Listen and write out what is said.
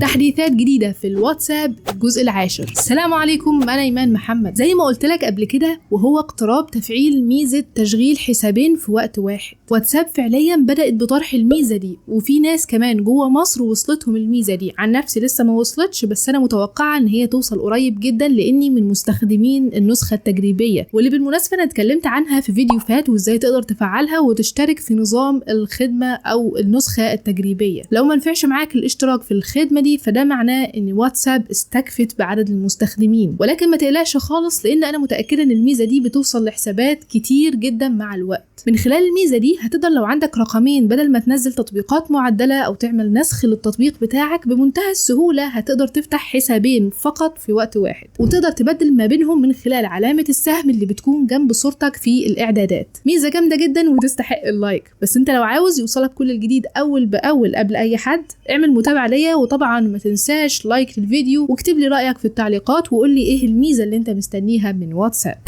تحديثات جديدة في الواتساب الجزء العاشر. السلام عليكم، أنا إيمان محمد. زي ما قلت لك قبل كده، وهو اقتراب تفعيل ميزة تشغيل حسابين في وقت واحد. واتساب فعليا بدأت بطرح الميزة دي، وفي ناس كمان جوه مصر وصلتهم الميزة دي. عن نفسي لسه ما وصلتش، بس أنا متوقعة إن هي توصل قريب جدا، لأني من مستخدمين النسخة التجريبية، واللي بالمناسبة أنا اتكلمت عنها في فيديو فات، وإزاي تقدر تفعلها وتشترك في نظام الخدمة أو النسخة التجريبية. لو ما نفعش معاك الاشتراك في الخدمة دي، فده معناه ان واتساب استكفت بعدد المستخدمين. ولكن ما تقلقش خالص، لان انا متاكدة ان الميزة دي بتوصل لحسابات كتير جدا مع الوقت. من خلال الميزة دي هتقدر لو عندك رقمين، بدل ما تنزل تطبيقات معدله او تعمل نسخ للتطبيق بتاعك، بمنتهى السهولة هتقدر تفتح حسابين فقط في وقت واحد، وتقدر تبدل ما بينهم من خلال علامة السهم اللي بتكون جنب صورتك في الاعدادات. ميزة جامدة جدا وتستحق ال like. بس انت لو عاوز يوصلك كل الجديد اول باول قبل اي حد، اعمل متابعه ليا، وطبعا ما تنساش like للفيديو، واكتب لي رأيك في التعليقات، وقول لي ايه الميزة اللي انت مستنيها من واتساب.